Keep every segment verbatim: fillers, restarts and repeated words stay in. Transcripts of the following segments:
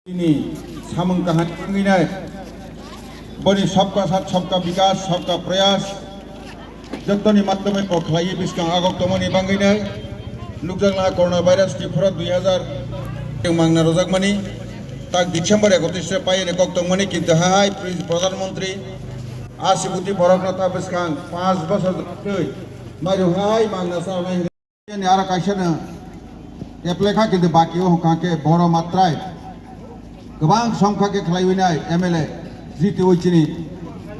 Nini samung kaham wngwi nai. Boni sabka saath, sabka bikas, sabka prayas jotoni matwmwi bo khlaiwi bwskang agok tongmani bangwi nai. Nukjakla coronavirus Tripura dui hazar mangna rojakmani, tak December ekotris se paiyani kok tongmani, kintu hai Pradhan Mantri Asi Buti borokno ta bwskang panch bosor twi mairu hai mangna sa nai. Ni aro kaisa no apply kha, kintu baki o hwnkha khe boro matrai kwbang songkha khe khlaiwi nai M L A G T O chini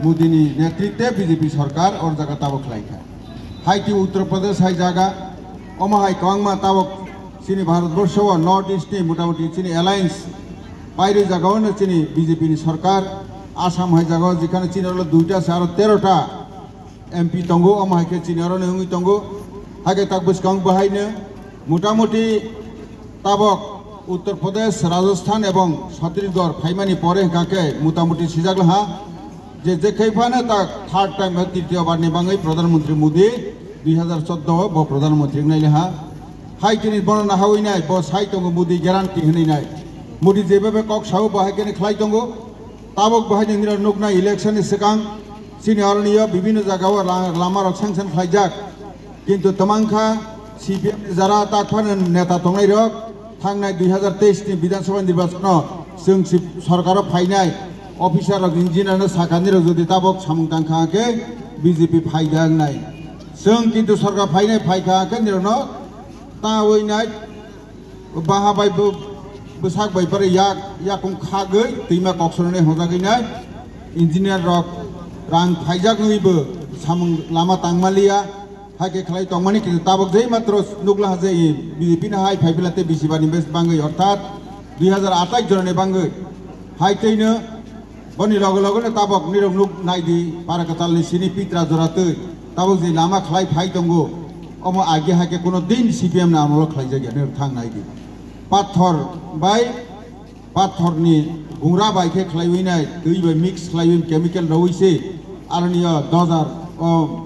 Modi ni netritwe B J P sarkar or jaga tabok khlai kha. Hai ti Uttar Pradesh hai jaga, omo hai kwbangma tabok chini Bharat borsho o North East ni motamuti chini alliance pairwi jaga o no chini B J P ni sarkar, Assam hai jaga o jekhane chini olo duita se aro tero ta M P tongo, omo hai khe chini aro ni wngwi tongo. Hai khe tak bwskang bo hai no motamuti tabok Uttar Pradesh, Rajasthan ebong Chhattisgarh phaimani pore hwnkha khe motamuti sijak laha je, je khai phano tak third time, tritiyo bar ni bangwi Pradhan Mantri Modi dui hazar chordo o bo Pradhan Mantri wngnai laha. Hai tini bono nahawi nai, bo sai tongo Modi guarantee hwnwi nai. Modi jebebe kok sao bo hai khe khlai tongo. Tabok bo hai nini nuknai election ni swkang chini aroni o bibhinno jaga o la-, lama rok sanction khlaijak. Kintu twmang kha C P M ni jara tak phano neta tongnai rok thangnai dui hazar teis ni Bidhan Sabha nirbachon o chwng si sorkar o phainai officer rok engineer no sakani rok jodi tabok samung tang kha khe B J P phai da wngnai. Chwng kintu sorkar phainai phai kha khe nirok no ta wi nai. Baha bai bo bwsak bai pare yak yakung khagwi twima koksonani hojagwi nai engineer rok rang phaijak wngwi bo samung lama tangmaliya. Hai khe khlai tongmani kintu tabok jai matro nukla ha je B J P ni hai phai bila tei bisi bani bes bangwi orthat dui hazar atai jorani bangwi hai teino. Boni loge loge no tabok nirok nuk nai di, para kwtal ni sini pitra jora twi tabok je lama khlai phai tongo, omo agi hai khe kuno din C P M ni amolo khlai jak ya, nirok thang nai di. Pathor bai, pathor ni gungra bai khe khlaiwi nai, twi bai mix khlaiwi chemical rawi se, aroni o dojar, o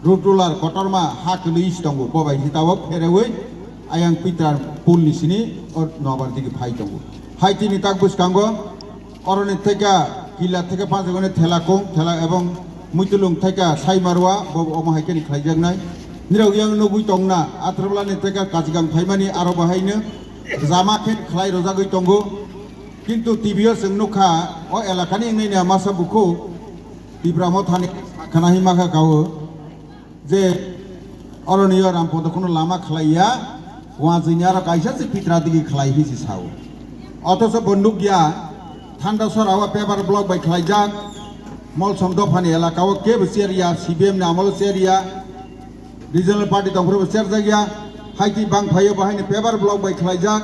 root roller kotorma ha kwlwi se tongo, bo bai se tabok pherewi ayang pitra pool ni sini o nobar digi phai tongo. Hai tini tak bwskango Oroni theka kila theka panjagoni thela kong thela ebong muitulung theka saimarwa bo omo hai khe ni khlaijaknai. Nirok yang nugui tongna Atrabla ni theka Kachigang phaimani aro bo haino jama khe khlai rojagwi tongo. Kintu T V o chwng nukha o elakani wngnaini masa bukhu Tipra Mothani khana hima kha kao. Je oroni o Rampada kheno lama khlaiya, wanjwini aro kaisa se pitra digi khlai hinwi se sao. Othocho bo nukya, Thanda Sora o paper block bai khlaijak, Molsom dophani elaka o kebo chair ya, C P M ni amolo chair ya, regional party tongphuru bo chair jakya, haiti bang phaio bo haino paper block bai khlaijak.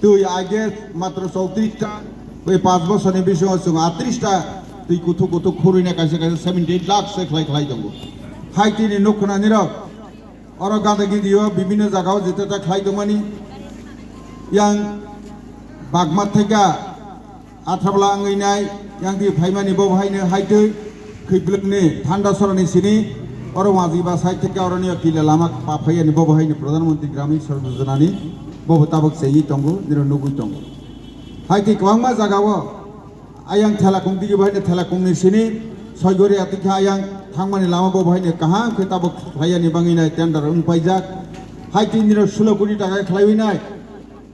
Twi, I guess, matro chowtris ta, bai panch bosorni bisingo chwng atris ta twi kuthuk kuthuk khurwina kaisa kaisa seventy eight lakh se khlai khlai tongo. Hai tini nuk khwnanirok oro gada gidi o bibinno jaga o jeta ta khlai tongmani. Yang bagma theka Athabla wngwi nai, yang di phaimani bo haino hai twi. Khiplwkni Thanda Sorani sini, oro wajiba side theke oroni o kila lama pa phaiya ni bobo haini Pradhan Mantri Gramin Sadak Yojana ni bobo tabok chengwi tongo, niro nugwi tongo. Hai tei kwbangma jaga o ayang thela kung digi bo haini thela kung ni sini, Soigori atikha ayang thangmani lama bobo haini kaham khe tabok phaiya ni bangwi nai tender wng paijak. Hai tei niro sulo koti taka khlaiwi nai.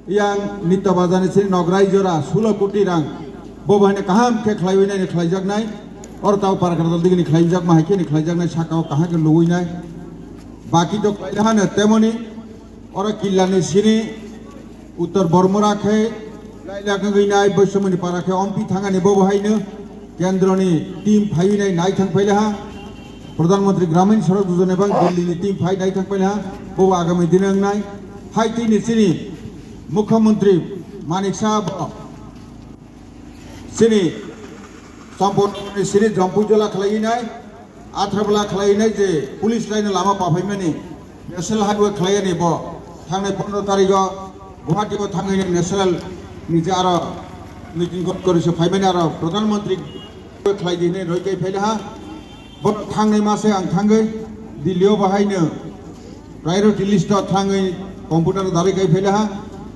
Yang Nitya Bazar ni sini Nograi jora sulo koti rang. Bo bo haino kaham khe khlaiwi nai ni khlaijaknai. Oro tao para kardal digi ni khlaijakma hai khe ni khlaijaknai saka o kaham khe luwi nai. Baki to khlai hano temoni oro killa ni sini Uttar Bormora khe lailak wngwi nai Boisomoni para khe ompi thangani bo bo haino. Kendroni team phaiwi nai nai thang phaile ha. Pradhan Mantri Gramin Sadak Yojana bang Delhi ni team phai nai thang phaile ha. Bo agami din wngnai. Hai tini chini Mukhyamantri Manik Saha bo chini Sampurni siri Jampuijala khlaiwi nai, Athrabala khlaiwi nai je police line lama paphaimani, national highway khlaiani bo. Thangnai pondro tarigo Guwahati o thangwi national ni je aro meeting kori se phaimani aro Pradhan Mantri khlai di hinwi roi kai phaila ha. Bo thangnai mase ang thangwi Delhi o bahaino priority list o thangwi computer o darwi kai phaila ha.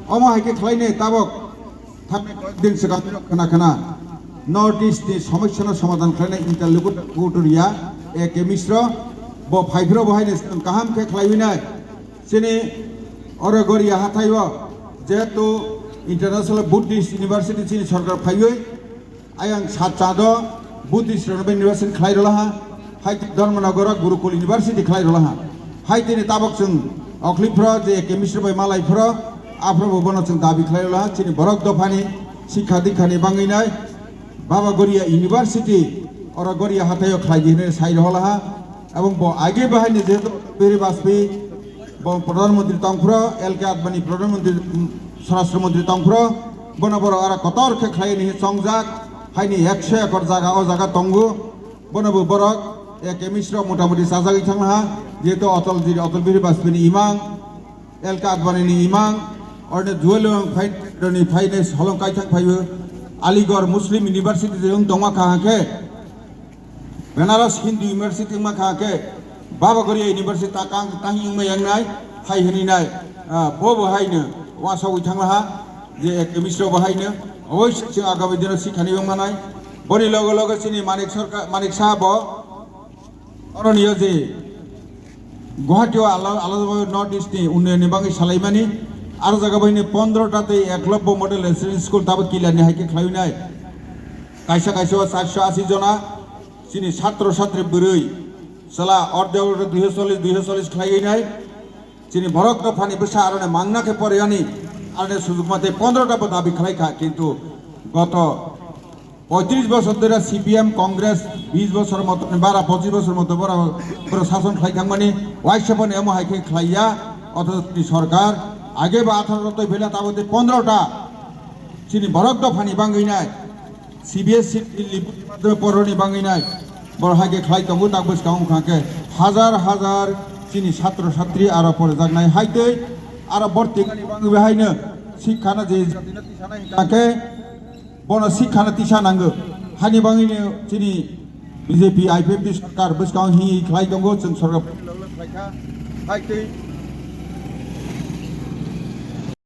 Omo hai khe khlainai tabok. Thangnai din swkang khna khna North East ni somosya no somadhan khlainai interlocutor ya A K Mishra bo phaiphro bo haino swkang kaham khe khlaiwi nai. Chini oro Goria hathai o jehetu International Buddhist University chini sorkar phaiwi ayang sat chado Buddhist University khlai rwla ha. Hai Dharmanagar o Gurukul University khlai rwla ha. Hai tini tabok chwng okhli phro je A K Mishra bai malai phro, aphro bo bono chwng dabi khlai rwla ha. Chini borok dophani sikha dikhani bangwi nai Baba Goria University oro Goria hathai o khlai di hinwi sai rwla ha. Ebong bo age bahai ni jehetu Biri Bajpayee bo Pradhan Mantri tong phro, L K Advani Pradhan Mantri, mm, Swarashtra Mantri tong phro, bono borok aro kotor khe khlai ni chongjak, hai ni ekso ekor jaga o jaga tongo. Bono bo borok A K Mishra motamoti chajagwi thangna ha, jehetu Atal Bihari, Atal Bihari Bajpayee ni imang, L K Advani ni imang, orne Juwel Wang phai, roni phai ne solong kai thang phaibo, Aligarh Muslim University je wng tongma kha khe, Banaras Hindu University wngma kha khe, Baba Goria University ta kang, ta hing wngma yang nai, hai hini nai, ah, bo bo hai no, wa sa wi thangla ha, je A K Mishra bo hai no, oboisya chwng agami dino sikhani wngma nai, boni logo logo chini Manik Sarkar, Manik Saha bo, Oro niyo je Guwahati o ala-, alada North East ni unnayon ni bagwi salaimani, aro jaga bai ni pondro ta tei Eklobbo Model Residential School tabo kila ni hai khe khlaiwi nai. Kaisa kaisa o charso ashi jona chini satro satri bwrwi chwla orde orde duiso chollish, duiso chollish khlaiwi nai. Chini borok dophani bwsa aroni mangna khe poriyani, aroni sujukma tei pondro ta bo dabi khlai kha, kintu goto poitris bosor dhori C P M, Congress bis bosor moto, bara pochis bosor moto bora, bora sason khlai thangmani, waisa bono emo hai khe khlaiya, othocho chini sorkar, age ba atharo toi phela tabo tei pondro ta chini borok dophani bangwi nai, C B S E Delhi madrasa poroni bangwi nai, boro hai khe khlai tongo, tak bwskang wngkha khe hajar hajar chini satro satri aro porijaknai hai tei aro borti bangwi haino sikha no je jati no tisa nai hwnkha khe, Bono sikha no tisa nango. Hani bangwi no chini B J P I P F T sorkar bwskang hi khlai tongo, chwng sorkar khlai kha. Hai tei